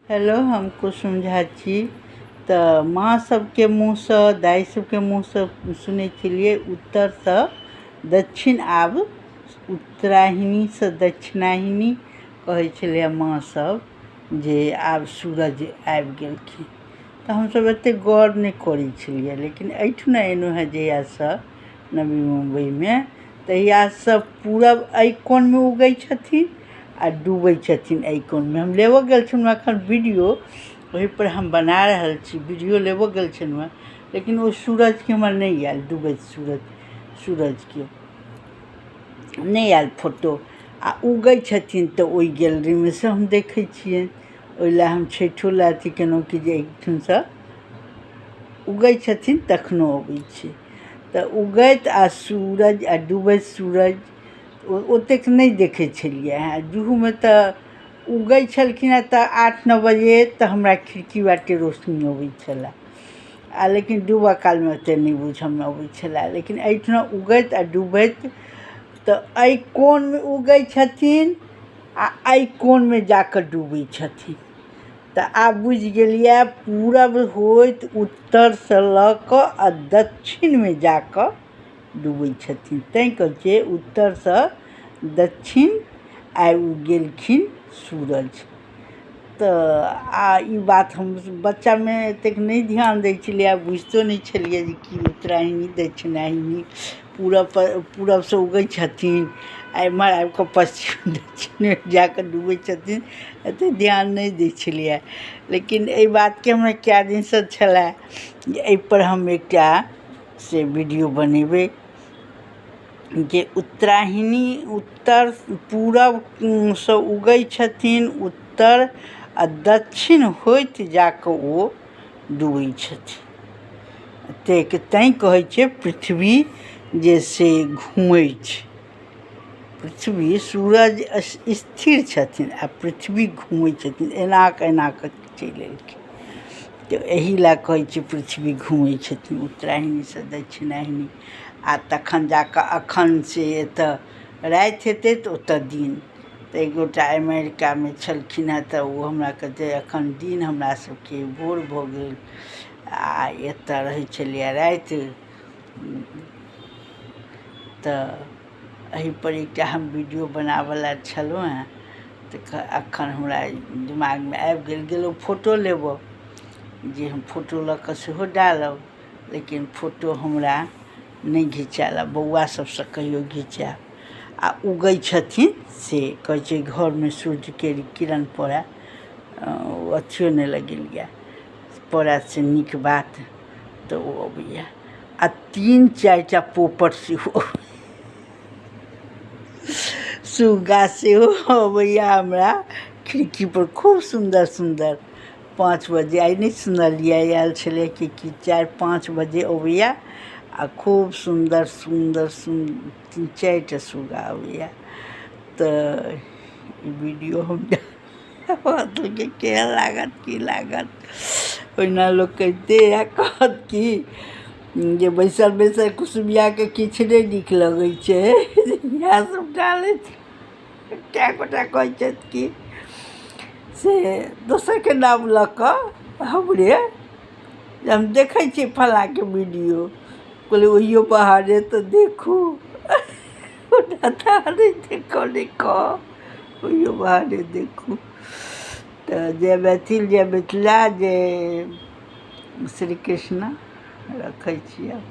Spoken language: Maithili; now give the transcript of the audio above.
हेलो, हम कुसुम झा छी। तऽ माँ सबके मुँहसँ, दाइ सबके मुँहसँ सुनै छलियै उत्तरसँ दक्षिण, आब उत्तराहिणीसँ दक्षिणाहिनी कहै छलैए माँ सब जे आब सूरज आबि गेलखिन। तऽ हमसब एते गौर नहि करै छलियै, लेकिन एहिठुना एलहुँ हेँ जहियासँ नवी मुम्बइमे, तहियासँ पूरब एहि कोणमे उगै छथिन आ डूबै छथिन एहि कोणमे। हम लेबऽ गेल छलहुँ एखन वीडियो, ओहिपर हम बना रहल छी। वीडियो लेबऽ गेल छलहुँ हेँ, लेकिन ओ सूरजके हमर नहि आयल, डूबैत सूरजके नहि आयल फोटो। आ उगै छथिन तऽ ओहि गैलरीमे से हम देखै छियनि। ओहि लए हम छठिओ लए अथी केलहुँ कि जे एहिठुनसँ उगै छथिन तखनो अबै छै। तऽ उगैत आ सूरज आ डूबैत सूरज ओतेक नहि देखै छलियै हँ। जुहूमे तऽ उगै छलखिन हँ तऽ 8-9 बजे तऽ हमरा खिड़की बाटे रोशनी अबै छलै, आ लेकिन डूबऽ कालमे ओते नहि बुझऽमे अबै छलै। लेकिन एहिठिना उगैत आ डूबैत तऽ एहि कोणमे उगै छथिन आ एहि कोणमे जाकऽ डूबै छथिन। तऽ आब बुझि गेलियै, पूरब होइत उत्तरसँ लऽ कऽ आ दक्षिणमे जाकऽ डूबै छथिन, तैँ कहै छियै उत्तरसँ दक्षिण आबि गेलखिन सूरज। तऽ आ ई बात हम बच्चामे एतेक नहि ध्यान दै छलियै आ बुझितो नहि छलियै जे की उत्तरायणी दक्षिणायनी, पूरब पूरबसँ उगै छथिन आ एम्हर आबि कऽ पश्चिम दक्षिणमे जाकऽ डूबै छथिन, एतेक ध्यान नहि दै छलियै। लेकिन एहि बातके हमरा कए दिनसँ छलए जे एहिपर हम एकटा से वीडियो बनेबै जे उत्तराहिणी उत्तर पूरबसँ उगै छथिन उत्तर आ दक्षिण होइत जाकऽ ओ डूबै छथिन। एतेक तैँ कहै छै पृथ्वी जे से घूमै छै। पृथ्वी, सूरज स्थिर छथिन आ पृथ्वी घूमै छथिन, एना कऽ एना कऽ चलि एलखिन। तऽ एहि लए कहै छै पृथ्वी घूमै छथिन उत्तरायणीसँ दक्षिणायनी। आ तखन जाकऽ अखन से एतऽ राति हेतै तऽ ओतऽ दिन। तऽ एक गोटा अमेरिकामे छलखिन हेँ, तऽ ओ हमरा कहतै एखन दिन, हमरा सबके भोर भऽ गेल आ एतऽ रहै छलैए राति। तऽ एहिपर एकटा हम वीडियो बनाबऽ लए छलहुँ हेँ, तऽ एखन हमरा दिमागमे आबि गेल। गेलहुँ फोटो लेबऽ जे हम फोटो लऽ कऽ सेहो डालब, लेकिन फोटो हमरा नहि घिचायल। आ बौआ सबसँ कहियो घिचायब। आ उगै छथिन से कहै छै घरमे सूर्यके किरण पड़य, अथियो नहि लगेलियै, पड़य से नीक बात। तऽ ओ अबैया आ 3-4 टा पोपट सेहो, सुग्गा सेहो अबैया हमरा खिड़की पर, खूब सुन्दर सुन्दर। 5 बजे आइ नहि सुनलियै आयल छलै कि की, 4-5 बजे अबैया आ खूब सुन्दर सुन्दर 3-4 टा सुग्गा अबैया। तऽ ई वीडियो हम केहन लागत, की लागत, ओहिना लोक कहिते आ कहत कि जे बैसल बैसल कुसुमियाके किछु नहि नीक लगै छै, इएह सब डालैत। कए गोटा कहै छथि कि से दोसरके नाम लऽ कऽ हमरे जे हम देखै छियै फलाँके वीडियो, कहलियै ओहियो बहाने तऽ देखू, ओना तऽ नहि देखऽ नहि कहब, ओहियो बहाने देखू। तऽ जय मैथिल, जय मिथिला, जय श्री कृष्ण। रखै छी आब।